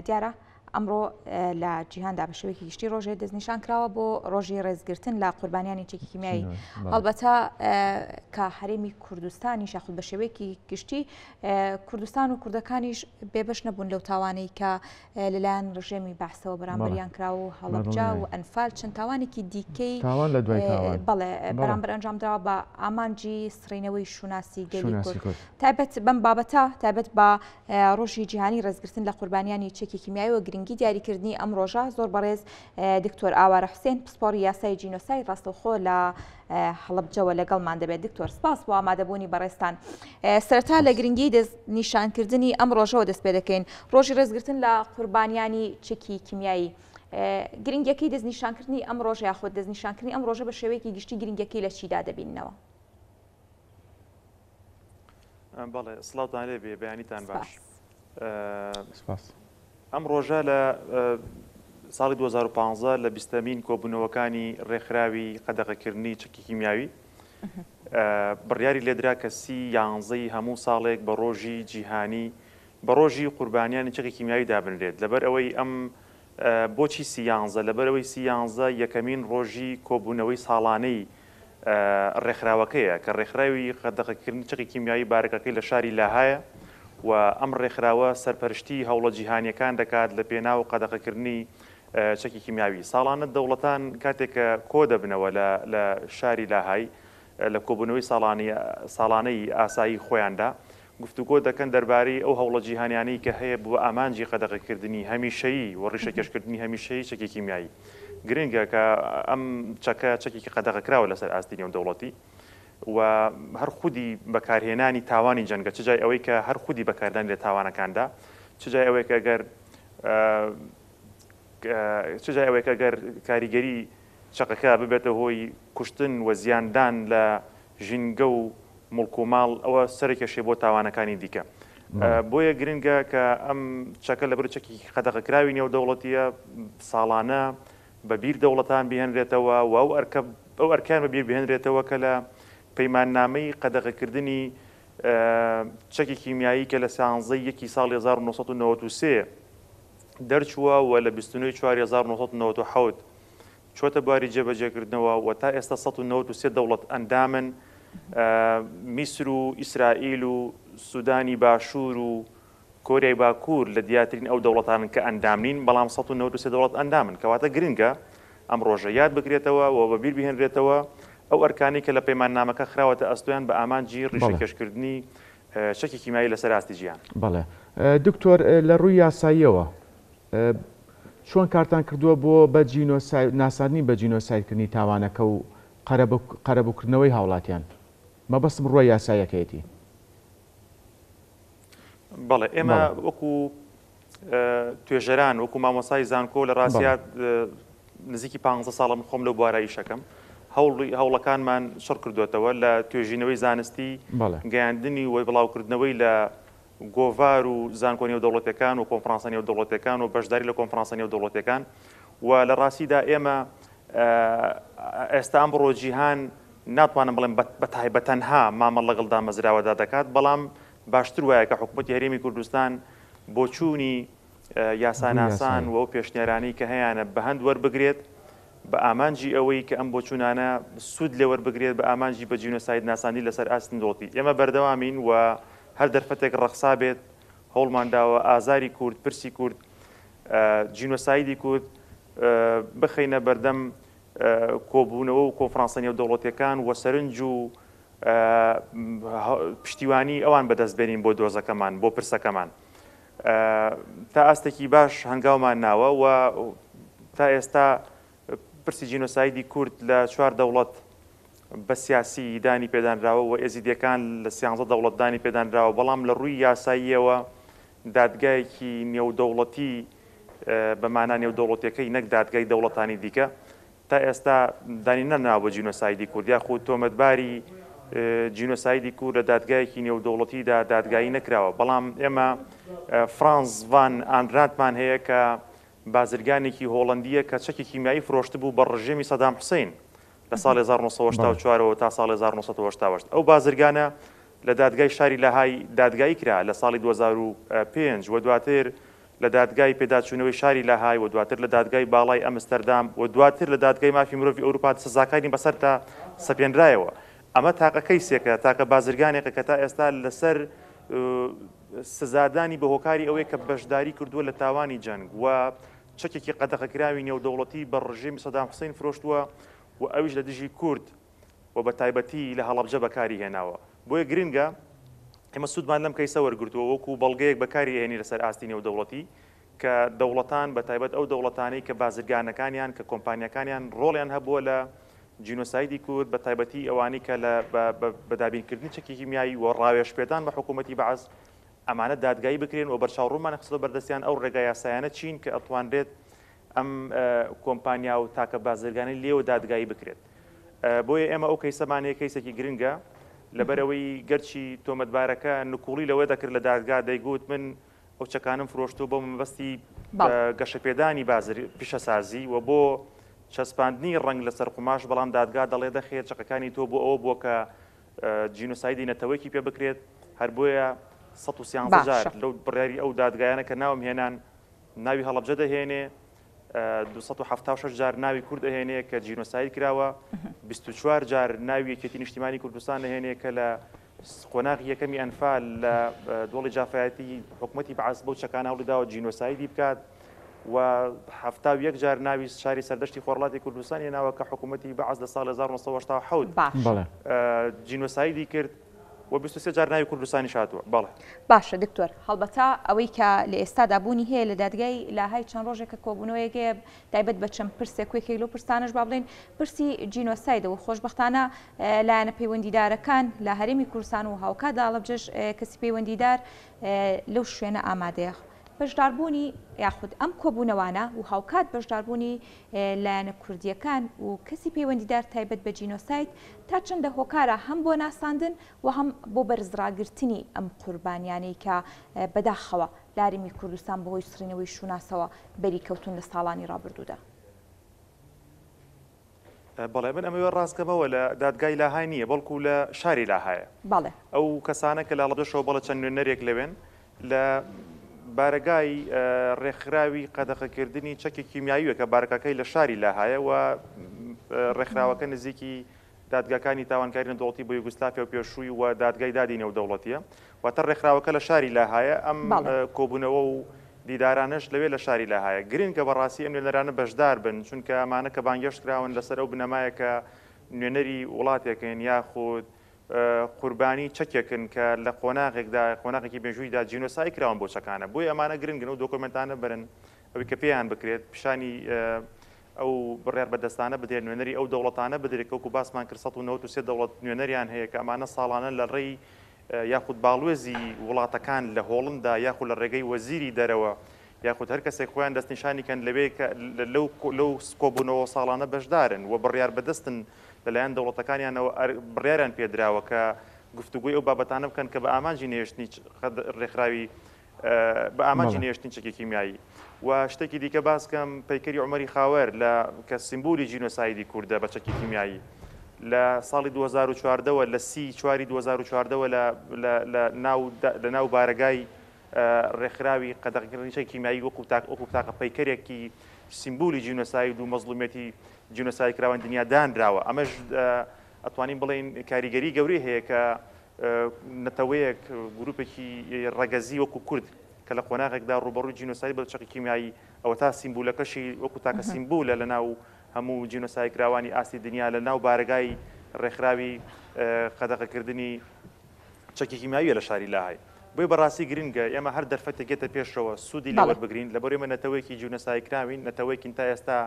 دیارە ئەمڕۆ لە جیهاندا بە شێوەیەکی گشتی ڕۆژێ دەستنیشان کراوە بۆ ڕۆژی ڕێزگرتن لە قوربانیانی چەکی کیمیایی هەڵبەتە کە هەرێمی کوردستانی یاخود بە شێوەیەکی گشتی کوردستان و کوردەکانیش بێبەش نەبوون لەو تاوانەی کە لەلایەن ڕژێمی بەعسەوە بەرامبەریان کرا و هەڵەبجە و ئەنفال چەند تاوانێکی دیکەی بەڵێ بەرامبەر ئەنجامدراوە بە ئامانجی سڕینەوەی شوناسی گەلی کورد تایبەت بەم بابەتە تایبەت بە ڕۆژی جیهانی ڕێزگرتن لە قوربانیانی چەکی کیمیایی و گرنگی دیاریکردنی ئەم ڕۆژە زۆر بەڕێز دکتۆر ئاوارە حوسێن پسپۆڕی یاسای جینۆساید ڕاستەوخۆ لە هەڵەبجەوە لەگەڵمان دەبێت. دکتۆر سپاس بۆ ئامادەبوونی بەڕێزتان. سەرەتا لە گرنگی دەستنیشانکردنی ئەم ڕۆژەوە دەست پێ دەکەین، ڕۆژی ڕێزگرتن لە قوربانیانی چەکی کیمیایی. گرنگیەکەی دەستنیشانکردنی ئەم ڕۆژە یاخود دەستنیشانکردنی ئەم ڕۆژە بە شێوەیەکی گشتی گرنگیەکەی لە چیدا دەبیننەوە؟ بەڵێ سڵاوتان لێ بێ بەیانیتان باش. سپاس. ئەم ڕۆژە لە ساڵی 2015 لە بیستەمین کۆبوونەوەکانی ڕێکخراوی قەدەغەکردنی چەکی کیمیاوی بڕیاری لێدرا کە سی یانزەی هەموو ساڵێک بە ڕۆژی جیهانی بە ڕۆژی قوربانیانی چەکی کیمیاوی دابنرێت لەبەر ئەوەی ئەم بۆچی سی یانزە لەبەرئەوەی سی یانزە یەکەمین ڕۆژی کۆبوونەوەی ساڵانەی ڕێکخراوەکەیە کە ڕێکخراوی قەدەغەکردنی چەکی کیمیایی بارەگاکەی لە شاری لاهایە و ئەم ڕێکخراوە سەرپەرشتی هەوڵە جیهانییەکان دەکات لە پێناو قەدەغەکردنی چەکی کیمیاوی. ساڵانە دەوڵەتان کاتێک کە کۆدەبنەوە لە لە شاری لاهای لە کۆبوونەوەی ساڵانی ساڵانەی ئاسایی خۆیاندا گفتوگۆ دەکەن دەربارەی ئەو هەوڵە جیهانیانەی کە هەیە بۆ ئامانجی قەدەغەکردنی هەمیشەیی و ڕیشەکێشکردنی هەمیشەیی چەکی کیمیایی. گرنگە کە ئەم چەکە چەکێکی قەدەغەکراوە لەسەر ئاستی نێودەوڵەتی و هەر خودی بەکارهێنانی تاوانی جەنگە چ جای ئەوەی کە هەر خودی بەکاردانی لە تاوانەکاندا چ جای ئەوەی کە گەر چ جای ئەوەی کە گەر کاریگەری چەقەکە ببێتە هۆی کوشتن و زیاندان لە ژینگە و موڵک و ماڵ، ئەوە سەرکێشیە بۆ تاوانەکانی دیکە. بۆیە گرنگە کە ئەم چەکە لەبەر چەکێکی قەدەغەکراوی نێودەوڵەتییە، ساڵانە بە بیر دەوڵەتان بهێنرێتەوە و ئەو ئەرکە ئەو ئەرکەیان بە بیر بهێنرێتەوە کە لە پەیماننامەی قەدەغەکردنی چەکی کیمیایی کە لە سیانزەی یەکی ساڵی 1993 دەرچووە و لە 29 ی چواری 1997 چووەتە بواری جێبەجێکردنەوە و تا ئێستا 193 دەوڵەت ئەندامن، میسر و ئیسرائیل و سودانی باشوور و کۆریای باکوور لە دیارترین ئەو دەوڵەتانن کە ئەندام نین، بەڵام 193 دەوڵەت ئەندامن، کەواتە گرنگە ئەم ڕۆژە یاد بکرێتەوە و بەبیر بهێنرێتەوە ئەو ئەرکانەی کە لە پەیماننامەکە خراوەتە ئەستۆیان بە ئامانجی ڕیشەکێشکردنی چەکی کیمیایی لەسەر ئاستی جیهان. بەڵێ دکتۆر لە ڕووی یاساییەوە چۆن کارتان کردووە بۆ بە جینۆساید ناساندنی بە جینۆسایدکردنی تاوانەکە و قەرەبووکردنەوەی هاوڵاتیان؟ مەبەستم ڕووە یاساییەکەیەتی. بەڵێ ئێمە وەکو توێژەران وەکو مامۆسای زانکۆ لە ڕاستیا نزیکی پ ساڵە من خۆم لەو بوارە ئیشەکەم هەوڵی هەوڵەکانمان چڕ کردوێتەوە لە توێژینەوەی زانستی گەیاندنی و بڵاوکردنەوەی لە گۆڤار و زانکۆ نێودەوڵەتیەکان و کۆنفرانسە نێودەوڵەتیەکان و بەشداری لە کۆنفرانسە نێودەوڵەتیەکان و لە ڕاستیدا ئێمە ئێستا ئەمڕۆ جیهان ناتوانم بڵێم بە تایبەت تەنها مامەڵ لەگەڵ دامەزراوەدا دەکات بەڵام باشتر وایە کە حکوومەتی هەرێمی کوردستان بۆچوونی یاساناسان و ئەو پێشنیارانەی کە هەیانە بە هەند وەربگرێت بە ئامانجی ئەوەی کە ئەم بۆچوونانە سوود لێ وەربگرێت بە ئامانجی بە جینۆساید ناساندنی لەسەر ئاستی نێودەوڵەتی. ئێمە بەردەوامین و هەر دەرفەتێک ڕەخسا بێت هەوڵمان داوە ئازاری کورد، پرسی کورد، جینۆسایدی کورد بخەینە بەردەم کۆبوونەوە و کۆنفرانسە نێودەوڵەتیەکان و سەرنج و پشتیوانی ئەوان بەدەست بێنین بۆ دۆزەکەمان، بۆ پرسەکەمان. تا ئاستێکی باش هەنگاومان ناوە و تا ئێستا پرسی جینۆسایدی کورد لە چوار دەوڵەت بە سیاسی دانی پێدانراوە و ئێزیدیەکان لە سیانزە دەوڵەت دانی پێدانراوە، بەڵام لە ڕووی یاساییەوە دادگایەکی نێودەوڵەتی بە مانا نێودەوڵەتیەکەی نەک دادگای دەوڵەتانی دیکە تا ئێستا دانی نەنراوە بە جینۆسایدی کورد یاخود تۆمەتباری جینۆسایدی کورد لە دادگایەکی نێودەوڵەتیدا دادگایی نەکراوە، بەڵام ئێمە فرانز ڤان ئانراتمان هەیە کە بازرگانێکی هۆڵەندییە کە چەکی کیمیایی فرۆشتبوو بە ڕژێمی سەدام حوسەین لە ساڵی 1984 ەوە تا ساڵی 1988. ئەو بازرگانە لە دادگای شاری لاهای دادگایی کرا لە ساڵی 2005 و دواتر. لە دادگای پێداچوونەوەی شاری لاهای و دواتر لە دادگای باڵای ئەمستەردام و دواتر لە دادگای مافی مرۆڤی ئەوروپا سزاکانی بەسەردا سەپێنرایەوە. ئەمە تاقە کەیسێکە، تاکە بازرگانێکە کە تا ئێستا لەسەر سزادانی بە هۆکاری ئەوەیە کە بەشداری کردووە لە تاوانی جەنگ و چەکێکی قەدەغەکراوی نێودەوڵەتی بە ڕژێمی سەدام حوسەین فرۆشتووە و ئەویش لە دژی کورد و بە تایبەتی لە هەڵەبجە بەکاری هێناوە. بۆیە گرنگە ئێمە سوودمان لەم کەیسە وەرگرتووە وەکو بەڵگەیەک بەکاری ئەهێنین لەسەر ئاستی نێودەوڵەتی کە دەوڵەتان بە تایبەت ئەو دەوڵەتانەی کە بازرگانەکانیان کە کۆمپانیاکانیان ڕۆڵیان هەبووە لە جینۆسایدی کورد بە تایبەتی ئەوانەی کە لە بە دابینکردنی چەکی کیمیایی و ڕاوێژپێدان بە حکوومەتی بەعس ئەمانە دادگایی بکرێن و بەرچاوڕوونمان خستە بەردەستیان ئەو ڕێگا یاسایانە چین کە ئەتوانرێت ئەم کۆمپانیا و تاکە بازرگانی لێوە دادگایی بکرێت. بۆیە ئێمە ئەو کەیسەمان هەیە کەیسێکی گرنگە لەبەرئەوەی گەرچی تۆمەتبارەکە نکوڵی لەوە دەکرد لە دادگا دەیگوت من ئەو چەکانم فرۆشتووە بۆ مەبەستی گەشەپێدانی بازر پیشەسازی و بۆ چەسپاندنی ڕەنگ لەسەر قوماش بەڵام دادگا دەڵێ دەخێر چەکەکانی تۆ بۆ ئەوە بووە کە جینۆسایدی نەتەوەیەکی پێ بکرێت هەر بۆیە 113 جار لەو بڕیاری ئەو دادگایانە کە ناوم هێنان ناوی هەڵەبجە دەهێنێ 276 جار ناوی کورد ئەهێنێ کە جینۆساید کراوە 24 جار ناوی یەکێتی نیشتیمانی کوردستان ئەهێنێ کە لە قۆناغی یەکەمی ئەنفال لە دۆڵی جافایەتی حکوومەتی بەعس بەو چەکانە هەوڵی داوە جینۆسایدی بکات و 71 جار ناوی شاری سەردەشتی خۆرهەڵاتی کوردستان هێناوە کە حکوومەتی بەعس لە ساڵ 1987 بەڵێ جینۆسایدی کرد و 23 جار ناوی کوردستانیش هاتووە. بەڵێ. باشە دکتۆر، هەڵبەتە ئەوەی کە لە ئێستادا بوونی هەیە لە دادگای لاهای چەند ڕۆژێکە کۆبوونەوەیەک هەیە تایبەت بە چەند پرسێک و یەکێک لەو پرسانەش با بڵێین پرسی جینۆسایدە و خۆشبەختانە لایەنە پەیوەندیدارەکان لە هەرێمی کوردستان و هاوکات لە هەڵەبجەش کەسی پەیوەندیدار لەو شوێنە ئامادەیە. بەشداربوونی یاخود ئەم کۆبوونەوانە و هاوکات بەشداربوونی لایەنە کوردییەکان و کەسی پەیوەندیدار تایبەت بە جینۆساید تا چەندە هۆکارە هەم بۆ ناساندن و هەم بۆ بەرزڕاگرتنی ئەم قوربانیانەی کە بەداخەوە لە هەرێمی کوردستان بەهۆی سڕینەوەی شوناسەوە بەریکەوتوون لە ساڵانی ڕابردوودا؟ بەڵێ من ئەمەوێ ڕاستکەمەوە لە دادگای لاهای نییە بەڵکو لە شاری لاهایە. بەڵێ. ئەو کەسانە کە لە هەڵەبجەشەوە بەڵێ چەند نوێنەرێک لەوێن لە بارەگای ڕێکخراوی قەدەغەکردنی چەکی کیمیاییە کە بارەگاکەی لە شاری لاهایە و ڕێکخراوەکە نزیکی دادگاکانی تاوانکاری نێودەوڵەتی بۆ یوگسلافیا و پێشووی و دادگای دادی نێودەوڵەتیە واتە ڕێکخراوەکە لە شاری لاهایە ئەم کۆبوونەوە و دیدارانەش لەوێ لە شاری لاهایە گرنگە بەڕاستی ئەم نوێنەرانە بەشدار بن چونکە ئەمانە کە بانگێشت کراون لەسەر ئەو بنەمایە کە نوێنەری وڵاتێکن یاخود قوربانی چەکێکن کە لە قۆناغێکدا قۆناغێکی مێژوویدا جینۆساید کراون بۆ چەکانە بۆیە ئەمانە گرنگن و دۆکۆمێنتانە بەرن ئەوەی کە پێیان بکرێت پیشانی ئەو بڕیار بەدەستانە بدرێت، نوێنەری ئەو دەوڵەتانە بدرێت کە وەکو باسمان کرد 193 دەوڵەت نوێنەریان هەیە کە ئەمانە ساڵانە لە ڕێی یاخود باڵوێزی وڵاتەکان لە هۆڵندا یاخود لە ڕێگەی وەزیری دەرەوە یاخود هەر کەسێک خۆیان دەستنیشانی کەن لەوێ کە لەو لەو کۆبوونەوە ساڵانە بەشدارن و بڕیار بەدەستن لەلایەن دەوڵەتەکانیانەوە بڕیاریان پێدراوە کە گفتوگۆی ئەو بابەتانە بکەن کە بە ئامانجی نەهێشتنی ڕێکخراوی بە ئامانجی نێشتنی چەکی کیمیایی و شتێکی دیکە باس کەم پەیکەری عومەری خاوەر لە کە سیمبولی جینۆسایدی کوردە بە چەکی کیمیایی لە ساڵی 2014ەوە لە سی چواری 2014ەوە لە لە ناو لە ناو بارەگای ڕێکخراوی قەدەغەکردنی چەکی کیمیایی وەکو تاک وەکو تاقە پەیکەرێکی سیمبولی جینۆساید و مەزڵومیەتی جینۆساید کراوان دنیا دانراوە ئەمەش ئەتوانین بڵێین کاریگەری گەورەی هەیە کە نەتەوەیەک، گروپێکی ڕەگەزی وەکو کورد کە لە قۆناغێکدا ڕووبەڕووی جینۆساید بە چەکی کیمیایی، ئەوەتا سیمبولەکەشی وەکو تاکە سیمبولە لە ناو هەموو جینۆسایدکراوانی ئاستی دنیا لە ناو بارەگای ڕێکخراوی قەدەغەکردنی چەکی کیمیاویە لە شاری لاهای. بۆیە بەڕاستی گرنگە ئێمە هەر دەرفەتێک یەتە پێشەوە سوودی لێ وەربگرین، لەبەر ئێمە نەتەوەیەکی جینۆسایدکراوین، نەتەوەیەکین تا ئێستا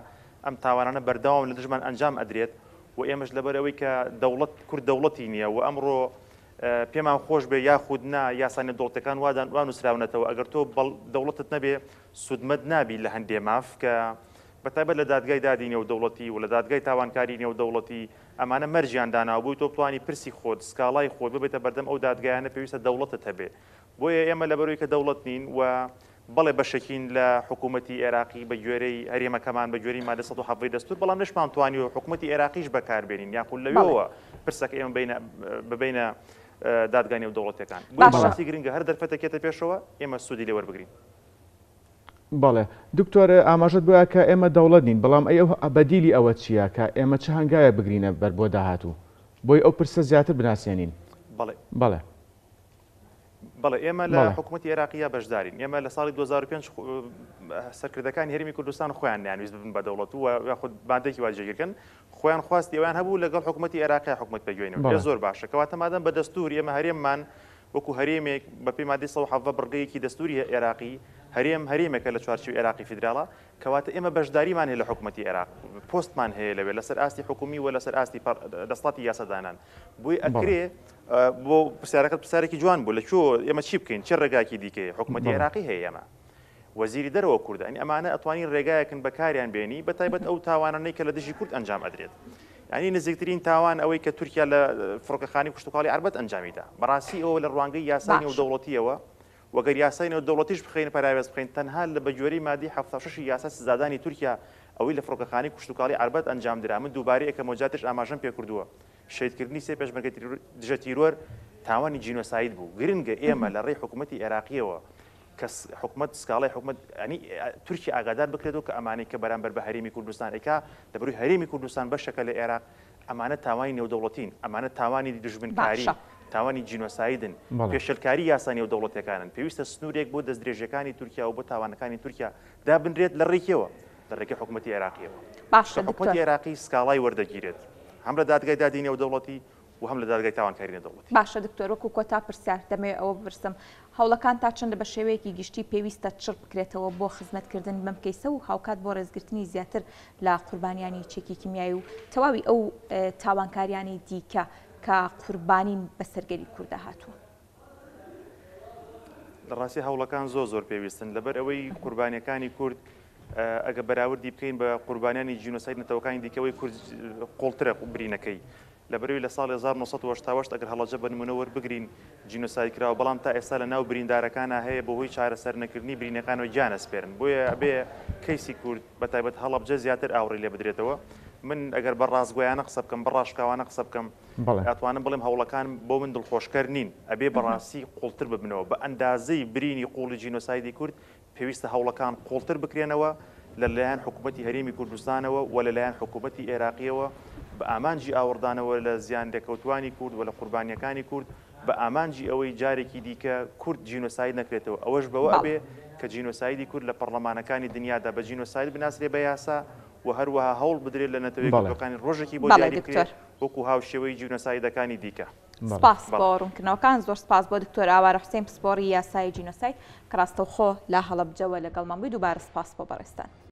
ئەم تاوانانە بەردەوام لە دژمان ئەنجام ئەدرێت، و ئێمەش لەبەر ئەوەی کە دەوڵەت کورد دەوڵەتی نییە و ئەمڕۆ پێمان خۆش بێ یاخود نا یاسا نێودەوڵەتیەکان وادان وا نووسراونەتەوە ئەگەر تۆ دەوڵەتت نەبێ سوودمەند نابی لە هەندێ ماف کە بە تایبەت لە دادگای دادی نێودەوڵەتی و لە دادگای تاوانکاری نێودەوڵەتی ئەمانە مەرجیان داناوە بۆی تۆ بتوانی پرسی خۆت سکاڵای خۆت ببێتە بەردەم ئەو دادگایانە پێویستە دەوڵەتت هەبێ بۆیە ئێمە لەبەرەوەی کە دەوڵەت نین و بەڵێ بەشێکین لە حکوومەتی ئێراقی بە گوێرەی هەرێمەکەمان بە گوێرەی مادە 117 دەستوور بەڵام نەشمان توانیوە حکوومەتی ئێراقیش بەکاربێنین یاخود لەوێوە پرسەکە ئێمە بینە ببینە دادگا نێودەوڵەتیەکان. بۆیە بەڕاستی گرنگە هەر دەرفەتێک یەتە پێشەوە ئێمە سوودی لێ وەربگرین. بەڵێ دکتۆر ئاماژەت بۆ کە ئێمە دەوڵەت نین بەڵام ئەی ئەو بەدیلی ئەوە چییە کە ئێمە چ هەنگاوێک بگرینە بەر بۆ داهاتوو بۆی ئەو پرسە زیاتر بناسێنین؟ بەڵێ. بەڵێ. بەڵێ ئێمە لە حکوومەتی عێراقییا بەشدارین ئێمە لە ساڵی 2005 سەرکردەکانی هەرێمی کوردستان خۆیان نیانویست ببن بە دەوڵەت و یاخود مادەێکی وا جێگیرکەن خۆیان خواستی ئەویان هەبوو لەگەڵ حکوومەتی عێراقی حکوومەت پێگوێنەوە زۆر باشە کەواتە مادەم بە دەستور ئێمە هەرێممان وەکو هەرێمێک بەپێی مادەی 117 بڕگەیەکی دەستوری عێراقی هەرێم هەرێمێکە لە چوارچێوەی عێراقی فیدراڵە کەواتە ئێمە بەشداریمان هەیە لە حکوومەتی عێراق پۆستمان هەیە لەوێ لەسەر ئاستی حکومی و لەسەر ئاستی دەسەڵاتی یاسادانان بۆی ئەکرێ بۆ پرسیارەکەت پرسیارێکی جوان بوو لە کوێ ئێمە چی بکەین چ ڕێگاکی دیکەی حکوومەتی عێراقی هەیە ئێمە وەزیری دەرەوە کوردە ئەنی ئەمانە ئەتوانی ڕێگایەکن بەکاریان بێنی بە تایبەت ئەو تاوانانەی کە لە دژی کورد ئەنجام ئەدرێت ینی نزیکترین تاوان ئەوەی کە تورکیا لە فڕۆکەخانی کشتتوکاڵی عربەت ئەنجامیدا بەڕاستی ئەوە لە ڕوانگەی یاسای نێودەوڵەتیەوە وەگەر یاسای نێودەوڵەتیش بخەین پەراوێز بخەین تەنها لە بەگوێرەی مادەی 76 یاسای سزادانی تورکیا ئەوەی لە فڕۆکەخانی کشتتوکاڵی عربەت ئەنجام درا من دووبارەی ئەکەمەوە جاتش ئاماژەم پێکردووە شەهیدکردنی سێ پێشمەرگەی دژە تیرۆر تاوانی جینۆساید بوو. گرنگە ئێمە لە ڕێی حکوومەتی عێراقییەوە کە حکومەت سکاڵای حکومەت ینی تورکیا ئاگادار بکرێتەوە کە ئەمانەی کە بەرامبەر بە هەرێمی کوردستان ئەیکا لەبەروی هەرێمی کوردستان بەشێکە لە عێراق ئەمانە تاوانی نێودەوڵەتین ئەمانە تاوانی دوژمنکارین باشە. تاوانی جینۆسایدن بەڵێ. پێشێلکاری یاسا نێودەوڵەتیەکانن پێویستە سنوورێک بۆ دەستدرێژیەکانی تورکیا و بۆ تاوانەکانی تورکیا دابنرێت لە ڕێی کێوە؟ لە ڕێگەی حکومەتی عێراقیەوە. باشە کە حکومەتی دکتۆر. عێراقی سکاڵای وەردەگیرێت هەم لە دادگای دادی نێودەوڵەتی و هەم لە دادگای تاوانکاری نێودەوڵەتی. باشە دکتۆر وەکو کۆتا پرسیار دەمەوێت ئەوە بپرسم هەوڵەکان تا چەندە بە شێوەیەکی گشتی پێویستە چڕ بکرێتەوە بۆ خزمەتکردن بەم کەیسە و هاوکات بۆ ڕێزگرتنی زیاتر لە قوربانیانی چەکی کیمیایی و تەواوی ئەو تاوانکاریانەی دیکە کە قوربانین بەسەر گەلی کوردا هاتووە؟ لە ڕاستی هەوڵەکان زۆر زۆر پێویستن لەبەر ئەوەی قوربانیەکانی کورد ئەگە بەراوردی بکەین بە قوربانیانی جینۆساید نەتەوەکانی دیکەوەی کورد قوڵترە برینەکەی لەبەرەوەی لە ساڵی 1970 ئەگەر هەڵەجە بە نمونە وەربگرین جینۆساید کراوە بەڵام تا ئێستا لە ناو بریندارەکانە هەیە بەهۆی چارەسەر نەکردنی برینەکانەوە گیان ئەسپێرن بۆیە ئەبێ کەیسی کورد بە تایبەت هەڵەبجە زیاتر ئاوڕی لێ بدرێتەوە من ئەگەر بە ڕاستگۆیانە قسە بکەم بە ڕاشکاوانە قسە بکەم ئەتوانم بڵێم هەوڵەکان بۆ من دڵخۆشکەر نین، ئەبێ بەڕاستی قوڵتر ببنەوە، بە ئەندازەی برینی قوڵی جینۆسایدی کورد پێویستە هەوڵەکان قوڵتر بکرێنەوە لە لایەن حکوومەتی هەرێمی کوردستانەوە و لە لایەن حکوومەتی ئێراقییەوە بە ئامانجی ئاوڕدانەوە لە زیانلێکەوتووانی کورد و لە قوربانییەکانی کورد بە ئامانجی ئەوەی جارێکی دیکە کورد جینۆساید نەکرێتەوە ئەوەش بەوە ئەبێ کە جینۆسایدی کورد لە پەڕڵەمانەکانی دنیادا بە جینۆساید بناسرێ بە یاسا و هەروەها هەوڵ بدرێت لە نەتەوە یەکگرتووەکانی ڕۆژێکی بۆ دیاری بکرێت وەکو هاوشێوەی جینۆسایدەکانی دیکە. سپاس بۆ ڕوونکردنەوەکان، زۆر سپاس بۆ دکتۆر ئاوارە حوسێن پسپۆڕی یاسایی جینۆساید کە ڕاستەوخۆ لە هەڵەبجەوە لەگەڵمان بووی، دووبارە سپاس بۆ بەڕێزتان.